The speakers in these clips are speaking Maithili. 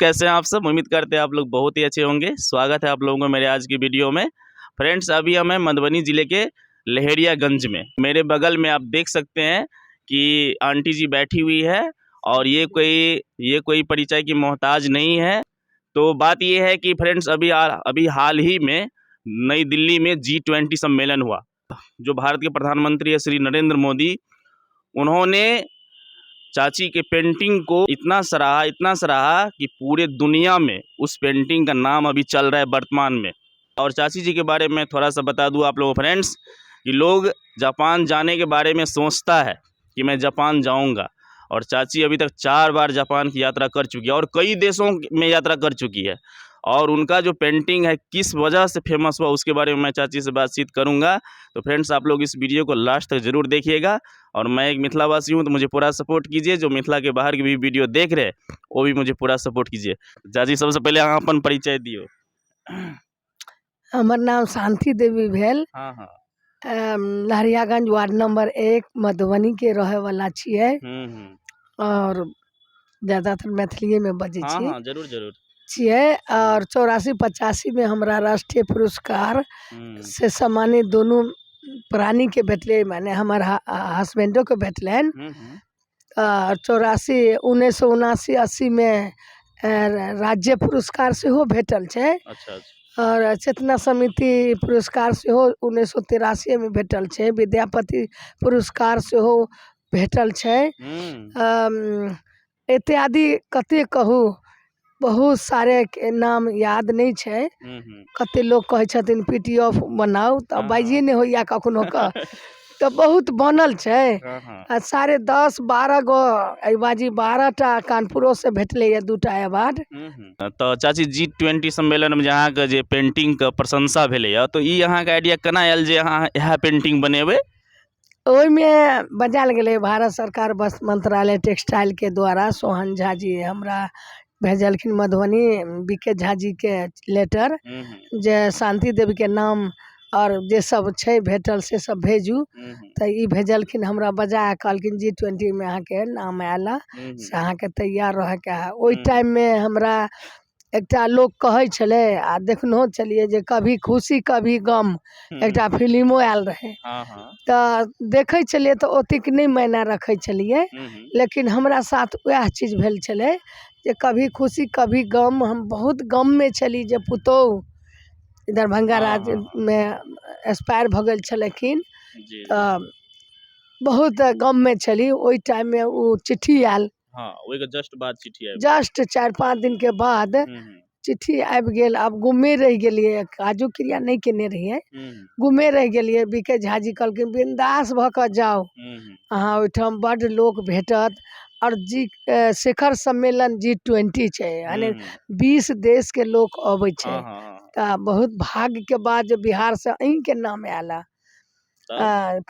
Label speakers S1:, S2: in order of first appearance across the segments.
S1: कैसे हैं आप सब? उम्मीद करते हैं आप लोग बहुत ही अच्छे होंगे। स्वागत है आप लोगों को मेरे आज की वीडियो में। फ्रेंड्स, अभी हम हैं मधुबनी ज़िले के लहेरियागंज में। मेरे बगल में आप देख सकते हैं कि आंटी जी बैठी हुई है और ये कोई परिचय की मोहताज नहीं है। तो बात ये है कि फ्रेंड्स, अभी हाल ही में नई दिल्ली में G20 सम्मेलन हुआ। जो भारत के प्रधानमंत्री है श्री नरेंद्र मोदी, उन्होंने चाची के पेंटिंग को इतना सराहा कि पूरे दुनिया में उस पेंटिंग का नाम अभी चल रहा है वर्तमान में। और चाची जी के बारे में थोड़ा सा बता दूं आप लोगों को फ्रेंड्स, कि लोग जापान जाने के बारे में सोचता है कि मैं जापान जाऊंगा, और चाची अभी तक 4 बार जापान की यात्रा कर चुकी है और कई देशों में यात्रा कर चुकी है। और उनका जो पेंटिंग है किस वजह से फेमस हुआ उसके बारे में मैं चाची से बातचीत करूंगा। तो फ्रेंड्स, आप लोग इस वीडियो को लास्ट तक ज़रूर देखिएगा। और मैं एक मिथिलावासी हूं तो मुझे पूरा सपोर्ट कीजिए। जो मिथिला के बाहर के भी वीडियो देख रहे हैं वो भी मुझे पूरा सपोर्ट कीजिए। चाची, सबसे पहले अहाँ अपन परिचय दियौ।
S2: हमर नाम शांति देवी भेल।
S1: हाँ हाँ।
S2: लहरियागंज वार्ड नंबर 1 मधुबनी के रहे वाला छियै। और ज़्यादातर मैथिलीए में बजै
S1: हाँ
S2: छी
S1: हाँ, जरूर जरूर
S2: छियै। और 84-85 में हमरा राष्ट्रीय पुरस्कार से सम्मानित दोनों प्राणी के भेटलै, माने हमर हस्बैंडो के भेटलनि। 84 1979 80 में राज्य पुरस्कार सेहो भेटल छै।
S1: अच्छा अच्छा।
S2: और चेतना समिति पुरस्कार सेहो 1983 में भेटल छै। विद्यापति पुरस्कार सेहो भेटल छै। इत्यादि कते कहू, बहुत सारे के नाम याद नहि छै। कते लोग कहै छथिन PTF बनाउ, तऽ बाजिए नहि होइया कखनो कऽ, तऽ बहुत बनल छै। आ 10.5-12 गो एहिबाजी 12 टा कानपुरो से भेटलैया 2टा अवार्ड।
S1: तऽ चाची, G20 सम्मेलन में जे अहाँके जे पेंटिंग के प्रशंसा भेलैया, तो ई अहाँके आइडिया केना आयल जे अहाँ इएह पेंटिंग बनेबै?
S2: ओहिमे बजायल गेलै भारत सरकार वस्त्र मंत्रालय टेक्सटाइल के द्वारा। सोहन झा जी हमरा भेजलखिन मधुबनी बीके झा जी के लेटर जे शांति देवी के नाम और जे सब छै भेटल से सब भेजू। तऽ ई भेजलखिन, हमरा बजा कहलखिन G20 में अहाँके नाम आयल है, से अहाँके तैयार रहैके है। ओहि टाइम में हमरा एकटा लोक कहै छलै आ देखनहो छलियै जे कभी खुशी कभी गम एकटा फिल्मो आयल रहै। तऽ देखै छलियै तऽ ओतेक नहि मायने रखै छलियै, लेकिन हमरा साथ वएह चीज भेल छलै जे कभी खुशी कभी गम। हम बहुत गममे छली जे पुतोहु दरभंगा राज्य मे एक्सपायर भऽ गेल छलखिन, तऽ बहुत गममे छली। ओहि टाइममे ओ चिट्ठी आयल।
S1: हाँ, ओहिके जस्ट बाद चिट्ठी आबि
S2: जस्ट 4-5 दिन के बाद चिट्ठी आबि गेल। आब गुमे रहि गेलियै, काजो क्रिया नहि केने रहियै, गुमे रहि गेलियै। बीके झा जी कहलखिन बिन्दास भऽ कऽ जाउ, अहाँ ओहिठाम बड्ड लोक भेटत। और जी शिखर सम्मेलन G20 छै, यानी 20 देश के लोक अबै छै। तऽ बहुत भाग्य के बाद जे बिहार से अहींके नाम आयल है।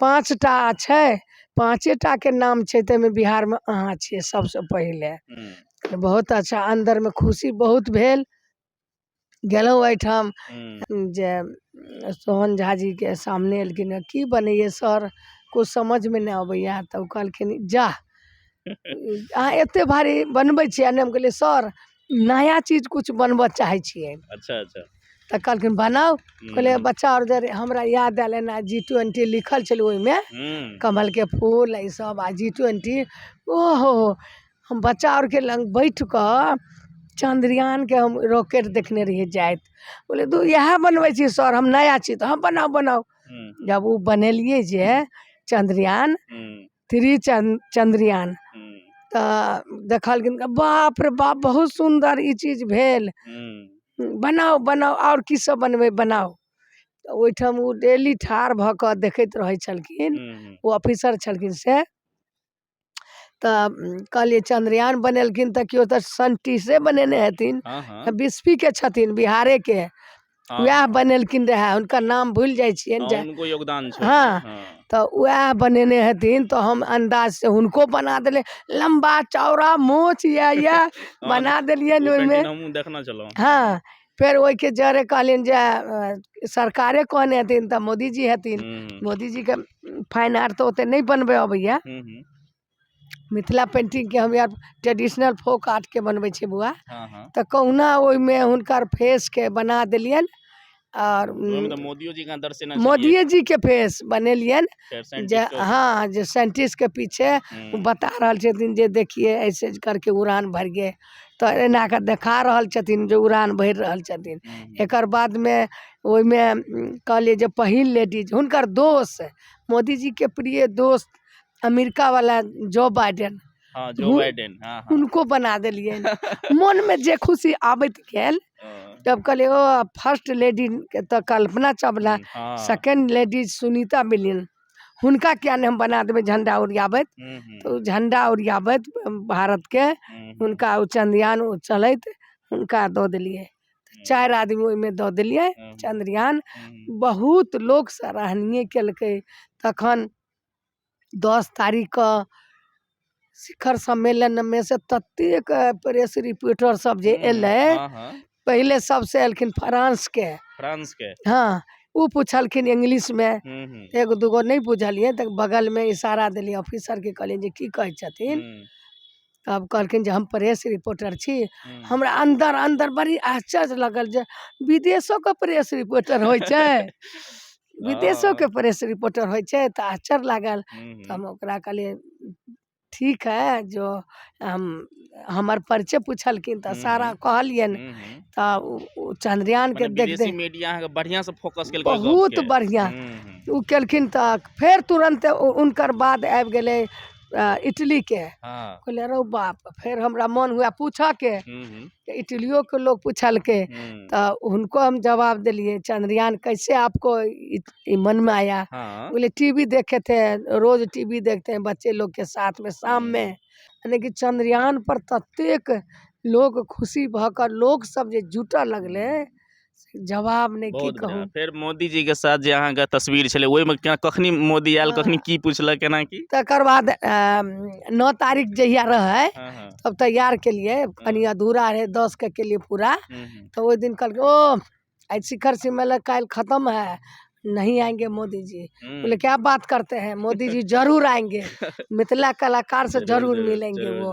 S2: 5 टा छै, 5 टा के नाम छै, ताहिमे बिहारमे अहाँ छियै सबसँ पहिले। बहुत अच्छा, अन्दरमे खुशी बहुत भेल। गेलहुँ एहिठाम जे सोहन झा जी के सामने एलखिन, की बनैयै सर, कुछ समझमे नहि अबैया। तऽ ओ कहलखिन जा अहाँ एते भारी बनबै छियै। हम कहलियै सर नया चीज कुछ बनबऽ चाहै छियै।
S1: अच्छा अच्छा।
S2: तऽ कहलखिन बनाउ। कहलियै बच्चा आओर जरे हमरा याद आयल एना G20 लिखल छलै ओहिमे, कमल के फूल ई सब आ G20। ओहो, हम बच्चा आओरके लग बैठ कऽ चंद्रयान के हम रॉकेट देखने रहियै जाइत। बोले तू इएह बनबै छी सर, हम नया चीज, तऽ हम बनाउ बनाउ। जब ओ बनेलियै जे चंद्रयान 3 चंद्रयान, तऽ देखलखिन बाप रे बाप बहुत सुन्दर ई चीज भेल, बनाउ बनाउ आओर की सब बनबै बनाउ। तऽ ओहिठाम ओ डेली ठाढ़ भऽ कऽ देखैत रहै छलखिन, ओ ऑफिसर छलखिन से। तऽ कहलियै चंद्रयान बनेलखिन तऽ केओ तऽ साइंटिस्टे बनेने हेथिन, बिस्फी के छथिन बिहारे के, वएह बनेलखिन रहए, हुनकर नाम भूलि जाइ छियनि।
S1: उनको योगदान छै।
S2: हाँ, तऽ वएह बनेने हेथिन। तऽ हम अन्दाज से हुनको बना देलियै, लम्बा चौड़ा मोछ या बना देलियनि ओहिमे।
S1: देखना छलहुँ।
S2: हाँ, फेर ओहिके जरे कहलियनि जे सरकारे कहने हेथिन तऽ मोदीजी हेथिन। मोदीजीके फाइन आर्ट तऽ ओते नहि बनबै अबैया। मिथिला पेन्टिंगके हम यार ट्रेडिशनल फोक आर्टके बनबै छियै बौआ।
S1: हँ हँ
S2: तऽ कहुना ओहिमे हुनकर फेसके बना देलियनि। आओर
S1: ओहिमे तऽ मोदियो जी के दर्शेने छलियै।
S2: मोदिये जीके फेस बनेलियनि।
S1: फेर
S2: जे
S1: साइंटिस्ट के-
S2: हँ, जे साइंटिस्टके पीछे ओ बता रहल छथिन जे देखिए ऐसे करके उड़ान भरिए, तऽ एना कऽ देखा रहल छथिन जे उड़ान भरि रहल छथिन। एकर बादमे ओहिमे कहलियै जे पहिल लेडीज हुनकर दोस्त, मोदीजीके प्रिय दोस्त अमेरिकावला जो बाइडेन।
S1: हँ, जो बाइडेन, हँ हँ।
S2: हुनको बना देलियनि। मोनमे जे खुशी आबैत गेल। तब कहलियै ओ फर्स्ट लेडीके तऽ Kalpana Chawla, second ladies Sunita William, हुनका किया नहि हम बना देबै झण्डा उड़ियाबैत। तऽ ओ झण्डा उड़ियाबैत भारतके हुनका ओ चन्द्रयान ओ चलैत हुनका दऽ देलियै। 4 आदमी ओहिमे दऽ देलियै चन्द्रयान। बहुत लोक सराहनीय केलकै। तखन 10 तारीखके शिखर सम्मेलनमे से ततेक प्रेस रिपोर्टर सब जे एलै।
S1: हँ हँ
S2: पहिले सबसे एलखिन फ्रांसके।
S1: फ्रांसके।
S2: हँ, ओ पुछलखिन इंग्लिशमे।
S1: हूँ हूँ
S2: एगो दूगो नहि बुझलियै तऽ बगलमे इशारा देलियै ऑफिसरके, कहलियै जे की कहै छथिन। तब कहलखिन जे हम प्रेस रिपोर्टर छी। हमरा अन्दर अन्दर बड़ी आश्चर्य लगल जे विदेशोके प्रेस रिपोर्टर होइ छै, विदेशोके प्रेस रिपोर्टर होइ छै, तऽ आश्चर्य लागल। तऽ हम ओकरा कहलियै ठीक है, जो हम हमर परिचय पुछलखिन तऽ सारा कहलियनि। तऽ ओ चन्द्रयानके
S1: मने
S2: देख
S1: विदेशी
S2: देख
S1: मीडिया अहाँके बढ़िआँ से फोकस केलकै ओहि
S2: बहुत
S1: गपके।
S2: बढ़िआँ।
S1: हूँ
S2: ओ केलखिन तऽ फेर तुरन्त हुनकर बाद आबि गेलै इटलीके। कहलियै रौ बाप, फेर हमरा मन हुए पूछऽके।
S1: हूँ हूँ
S2: तऽ इटलियोके लोक पुछलकै। तऽ हुनको हम जवाब देलियै, चन्द्रयान कैसे आपको ई मन में आया? बोले टीवी देखे थे, रोज टीवी देखते हैं बच्चे लोग के साथ में शाम में। यानी कि चन्द्रयान पर ततेक लोग खुशी भऽ कऽ लोक सब जे जुटऽ लगलै से जवाब नहि, की
S1: बहुत
S2: कहू।
S1: बढ़िआँ। फेर मोदी जी के साथ जे अहाँके तस्वीर छलै ओहिमे कखनी मोदी आयल, कखनी की पुछलक, केना की?
S2: तकर बाद 9 तारीख जहिया रहै
S1: हँ हँ
S2: तब तैयार केलियै, कनि अधूरा रहै, 10 के केलियै पूरा।
S1: हूँ हूँ
S2: तऽ ओहि दिन कहलकै ओ आइ शिखर सम्मेलन काल्हि खत्म है, नहीं आएंगे मोदी जी। बोले क्या बात करते हैं, मोदी जी जरूर आएंगे, मिथिला कलाकार से जरूर मिलेंगे वो।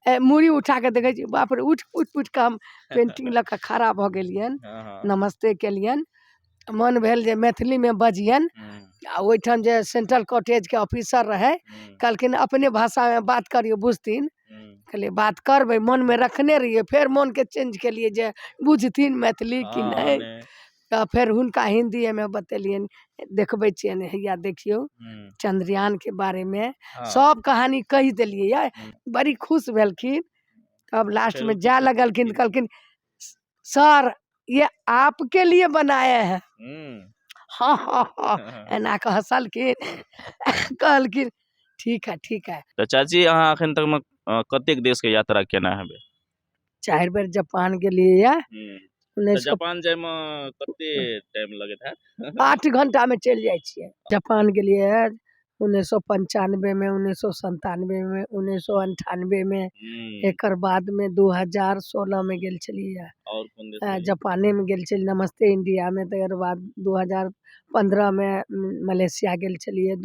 S2: मूड़ी उठा कऽ देखै छी, बाप रे, उठि उठि उठि कऽ हम पेन्टिंग लऽ कऽ खड़ा भऽ गेलियनि।
S1: हँ हँ
S2: नमस्ते केलियनि, मन भेल जे मैथिलीमे बजियनि। आ ओहिठाम जे सेंट्रल कॉटेजके ऑफिसर रहै, कहलखिन अपने भाषामे बात करियौ बुझथिन। कहलियै बात करबै, मनमे रखने रहियै, फेर मोनके चेंज केलियै जे बुझथिन मैथिली कि नहि। तऽ फेर हुनका हिन्दीएमे बतेलियनि, देखबै छियनि हैया देखियौ चन्द्रयानके बारेमे सब कहानी कहि देलियै ये। बड़ी खुश भेलखिन। तब लास्टमे
S1: फेर
S2: जाय लगलखिन तऽ कहलखिन सर ये आपके लिए बनाए हैं। हँ हँ हँ, एना कऽ हँसलखिन, कहलखिन ठीक है ठीक है।
S1: तऽ चाची, अहाँ एखन तकमे कतेक देशके यात्रा केने हेबै?
S2: 4 बेर जापान गेलियै ये।
S1: तऽ
S2: उन्नैस सए
S1: जापान जायमे कते टाइम लगैत हैत?
S2: 8 घंटामे चलि जाइ छियै। जापान गेलियै ये 1995मे, 1997मे, 1998मे। एकर बादमे 2016मे गेल छलियै।
S1: आओर कोन देश गेलियै?
S2: जापानेमे गेल छलियै नमस्ते इंडियामे। तकर बाद 2015मे मलेशिया गेल छलियै।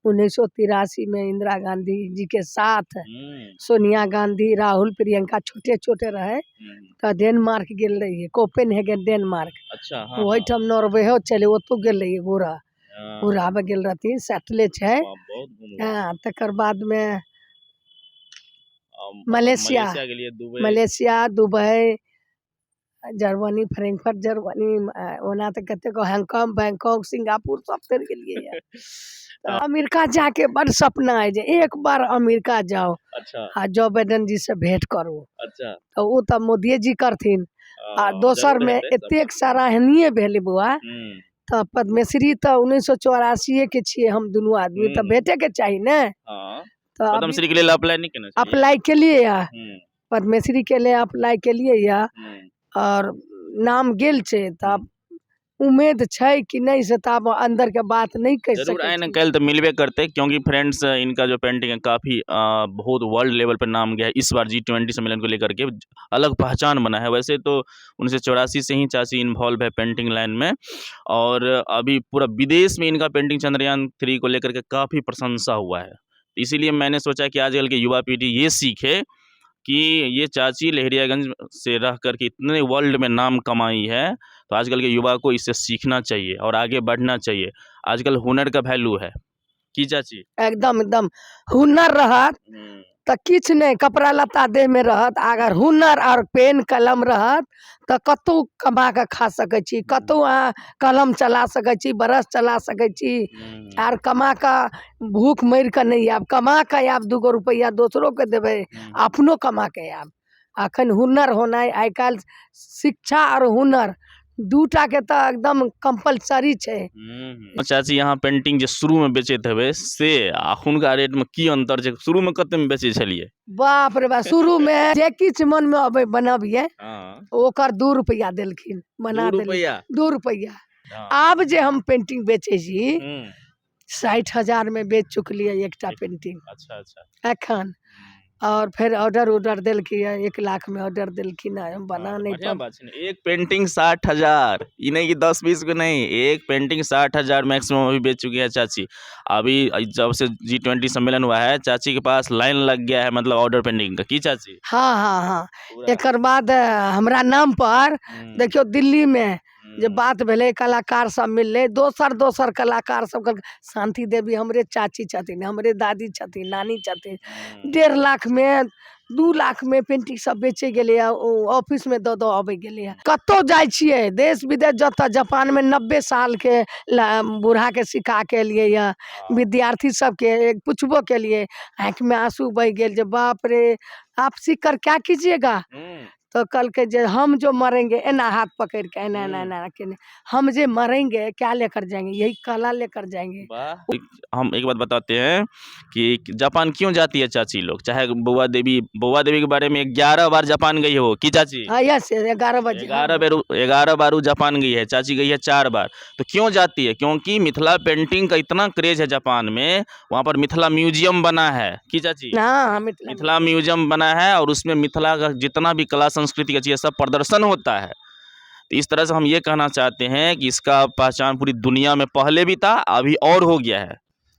S2: 1983मे इंदिरा गांधी जी के साथ सोनिया गांधी, राहुल, प्रियंका छोटे छोटे रहै तऽ डेनमार्क गेल रहियै, कोपेनहेगन डेनमार्क।
S1: अच्छा हँ हँ
S2: ओहिठाम नॉर्वेहो छलै, ओतहु गेल रहियै घूरऽ। घुराबऽ गेल रहथिन, सेटले छै।
S1: बाप, बहुत घुमलहुँ।
S2: हँ, तकर बादमे मलेशिया।
S1: मलेशिया गेलियै, Dubai.
S2: Malaysia, Dubai, Germany, Frankfurt Germany, ओना तऽ कतेको हांगकांग, बैंकॉक, सिंगापुर सब चलि गेलियै ये। तऽ अमेरिका जाके बड़ सपना अइ जे एक बार अमेरिका जाउ आ जो बाइडेन जी से भेंट करू। तऽ ओ तऽ मोदिये जी करथिन। आ दोसरमे
S1: जरूर हेतै
S2: एतेक
S1: सब।
S2: सराहनीय भेलै बौआ। तऽ पद्मश्री तऽ 1984 के छियै हम दुनू आदमी, तऽ भेटेके चाही ने। तऽ अभी
S1: पद्मश्री के लेल अप्लाई नहि केने छलियै?
S2: अप्लाई केलियै ये, पद्मश्री के लेल अप्लाई केलियै ये और नाम गेल छै। तऽ आब उम्मीद छै कि नहि से तऽ आब अन्दरके बात नहि कहि
S1: जरूर
S2: सकै
S1: आइ न
S2: छी।
S1: काल्हि तऽ मिलबे करतै, क्योंकि फ्रेंड्स इनका जो पेंटिंग है काफ़ी बहुत वर्ल्ड लेवल पर नाम गया है। इस बार G20 सम्मेलन को लेकर के अलग पहचान बना है। वैसे तो 1984 से ही चाची इन्वॉल्व है पेंटिंग लाइन में और अभी पूरा विदेश में इनका पेंटिंग चंद्रयान 3 को लेकर के काफ़ी प्रशंसा हुआ है। इसीलिए मैंने सोचा कि आजकल के युवा पीढ़ी ये सीखे कि ये चाची लहेरियागंज से रह कर के इतने वर्ल्ड में नाम कमाई है, तो आजकल के युवा को इससे सीखना चाहिए और आगे बढ़ना चाहिए। आजकल हुनर का वैल्यू है। की चाची?
S2: एकदम एकदम हुनर रहत तऽ किछु नहि, कपड़ा लत्ता देहमे रहत, अगर हुनर आओर पेन कलम रहत तऽ कतहु कमा कऽ खा सकै छी, कतहु अहाँ कलम चला सकै छी, ब्रश चला सकै छी, आर कमा कऽ भूख मरि कऽ नहि आयब, कमा कऽ आयब, दूगो रुपैआ दोसरोके देबै, अपनो कमा कऽ आयब। एखन हुनर होनाइ आइ काल्हि शिक्षा आओर हुनर दूटाके तऽ एकदम कम्पलसरी छै।
S1: चाची, यहाँ पेंटिंग जे शुरूमे बेचैत हेबै से आ अखुनका रेटमे की अन्तर छै? शुरूमे कतेमे बेचै छलियै?
S2: बाप रे बाप, शुरूमे जे किछु मनमे अबै बनबियै, ओकर 2 रुपैआ देलखिन, बना
S1: दू
S2: देलियै।
S1: रुपैआ?
S2: 2 रुपैआ। आब जे हम पेंटिंग बेचै छी, 60,000मे बेच चुकलियै एकटा पेंटिंग।
S1: अच्छा अच्छा।
S2: एखन और फेर ऑर्डर उर्डर देलखिन, 1 लाखमे ऑर्डर देलखिन हँ, हम बना
S1: हाँ,
S2: नहि
S1: बढ़िया बात छै ने। एक पेंटिंग 60,000, ई नहीं कि 10-20 के नहीं, एक पेंटिंग 60,000 मैक्सिमम अभी बेच चुकी है चाची। अभी जब से G20 सम्मेलन हुआ है, चाची के पास लाइन लग गया है, मतलब ऑर्डर पेंटिंग का। की चाची?
S2: हँ हँ हँ।
S1: पूरा।
S2: एकर बाद हमरा नाम पर देखियौ दिल्लीमे जे बात भेलै, कलाकार सब मिललै, दोसर दोसर कलाकार सब कहलकै शान्ति देवी हमरे चाची छथिन, हमरे दादी छथिन, नानी छथिन। 1.5 लाखमे 2 लाखमे पेंटिंग सब बेचै गेलैए, ओ ऑफिसमे दऽ दऽ अबै गेलैए। कतहु जाइ छियै देश विदेश जतऽ, जापानमे 90 सालके बूढ़ाके सिखा के एलियै यऽ, विद्यार्थी सबके पुछबो केलियै, आँखिमे आँसू बहि गेल जे बाप रे, आप सीख कर क्या कीजिएगा? तऽ कहलकै जे हम जो मरेंगे, एना हाथ पकड़ि के एना एना एना केने, हम जे मरेंगे क्या लेकर जाएंगे, यही कला लेकर जाएंगे।
S1: वाह। हम एक बात बताते हैं कि जापान क्यों जाती है चाची लोग, चाहे बउआ देवी, बउआ देवी के बारे में 11 बार जापान गई हो की चाची?
S2: हाँ, यस, 11 बजे।
S1: 11 बेर, 11 बार वो जापान गई है, चाची गई है 4 बार। तो क्यों जाती है? क्योंकि मिथिला पेंटिंग का इतना क्रेज है जापान में, वहाँ पर मिथिला म्यूजियम बना है। की चाची?
S2: हाँ हाँ, मिथिला।
S1: मिथिला म्यूजियम बना है और उसमें मिथिला का जितना भी कला संस्कृति का चीज़ है, सब प्रदर्शन होता है। तो इस तरह से हम ये कहना चाहते हैं कि इसका पहचान पूरी दुनिया में पहले भी था, अभी और हो गया है।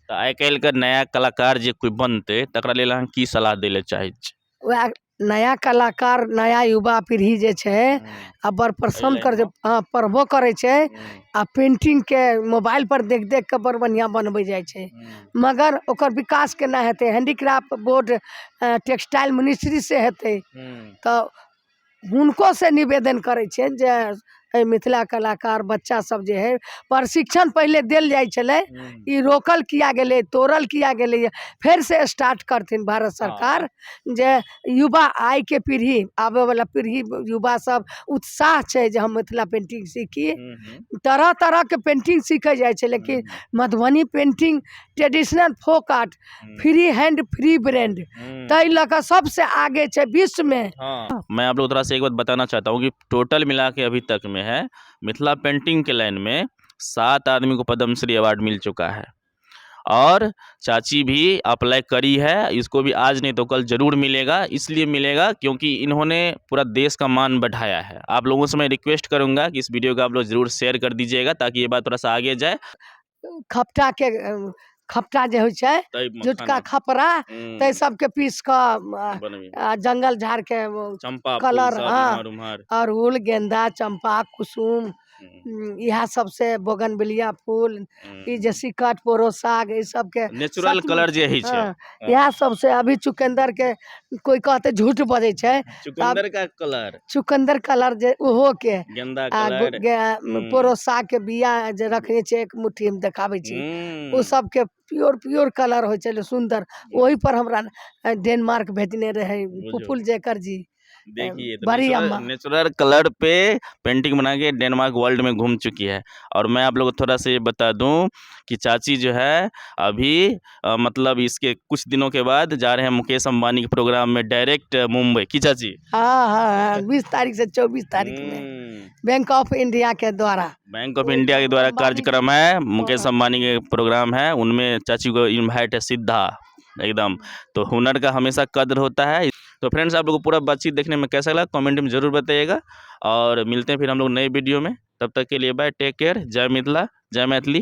S1: तऽ आइ काल्हिके नया कलाकार जे कोइ बनतै, तकरा लेल अहाँ की सलाह दै लए चाहै छी?
S2: वएह नया कलाकार, नया युवा पीढ़ी जे छै आ बड़ पसन्द करै छै, हँ, पढ़बो करै छै आ पेंटिंगके मोबाइल पर देख देख कऽ बड़ बढ़िआँ बनबै जाइ छै, मगर ओकर विकास केना हेतै? हैंडीक्राफ्ट बोर्ड टेक्सटाइल मिनिस्ट्री से हेतै। तऽ हुनको से निवेदन करै छियनि जे एहि मिथिला कलाकार बच्चा सब जे हइ, प्रशिक्षण पहिले देल जाइ छलै, ई रोकल किया गेलै, तोड़ल किया गेलै? फेरसँ स्टार्ट करथिन भारत सरकार, जे युवा आइके पीढ़ी, आबयवला पीढ़ी, युवा सब उत्साह छै जे हम मिथिला पेंटिंग सीखी। तरह तरहके पेंटिंग सीखै जाइ छै, लेकिन Madhubani painting traditional folk art, free hand free brand, ताहि लऽ कऽ सबसँ आगे छै विश्वमे।
S1: हाँ, मैं आप लोग थोड़ा सा एक बात बताना चाहता हूँ कि टोटल मिला के अभी तक में है, मिथिला पेंटिंग के लाइन में 7 आदमी को पद्मश्री अवार्ड मिल चुका है और चाची भी अप्लाई करी है, इसको भी आज नहीं तो कल ज़रूर मिलेगा। इसलिए मिलेगा क्योंकि इन्होंने पूरा देश का मान बढ़ाया है। आप लोगों से मैं रिक्वेस्ट करूंगा कि इस वीडियो को आप लोग ज़रूर शेयर कर दीजिएगा, ताकि ये बात थोड़ा सा आगे जाए।
S2: खपटाके, खपटा जे होइ छै, झुटका खपरा, ताहि सबके पीस कऽ आ जंगल झाड़के
S1: चंपा
S2: कलर, हाँ।
S1: उम्हर उम्हर।
S2: अड़हुल, गेंदा, चंपा, कुसुम, इएह सबसे बोगनविलिया फूल, ई जे सिकट पोरो साग, ई सबके
S1: नेचुरल
S2: सचमुच
S1: कलर जे होइ छै।
S2: हँ, इएह सबसे अभी चुकन्दर के कोइ कहतै झूठ बजै छै।
S1: चुकंदर का कलर।
S2: चुकन्दर कलर जे ओहो के
S1: गेंदा
S2: आ
S1: कलर।
S2: पोरो साग के बिया जे रखने छै एक मुट्ठी, हम देखाबै छी, ओ सबके प्योर प्योर कलर होइ छलै सुन्दर। ओहि पर हमरा डेनमार्क भेजने रहै पुपुल जयकर जी।
S1: देखिए तो
S2: बड़ी
S1: नेचुरल
S2: अम्मा।
S1: नेचुरल कलर पे पेंटिंग बना के डेनमार्क वर्ल्ड में घूम चुकी है। और मैं आप लोग को थोड़ा सा ये बता दूं कि चाची जो है अभी मतलब इसके कुछ दिनों के बाद जा रहे हैं मुकेश अंबानी के प्रोग्राम में डायरेक्ट मुंबई। की चाची?
S2: हाँ हाँ हाँ, 20 तारीख से 24 तारीख में बैंक ऑफ इंडिया के द्वारा।
S1: बैंक ऑफ इंडिया के द्वारा
S2: अंबानी
S1: कार्यक्रम है, मुकेश
S2: हाँ।
S1: अंबानी के प्रोग्राम है, उनमें चाची को इन्वाइट है सीधा एकदम। तो हुनर का हमेशा कद्र होता है। तो फ्रेंड्स, आप लोगों को पूरा बातचीत देखने में कैसा लगा कमेंट में ज़रूर बताइएगा और मिलते हैं फिर हम लोग नए वीडियो में। तब तक के लिए बाय, टेक केयर, जय मिथिला, जय मैथिली।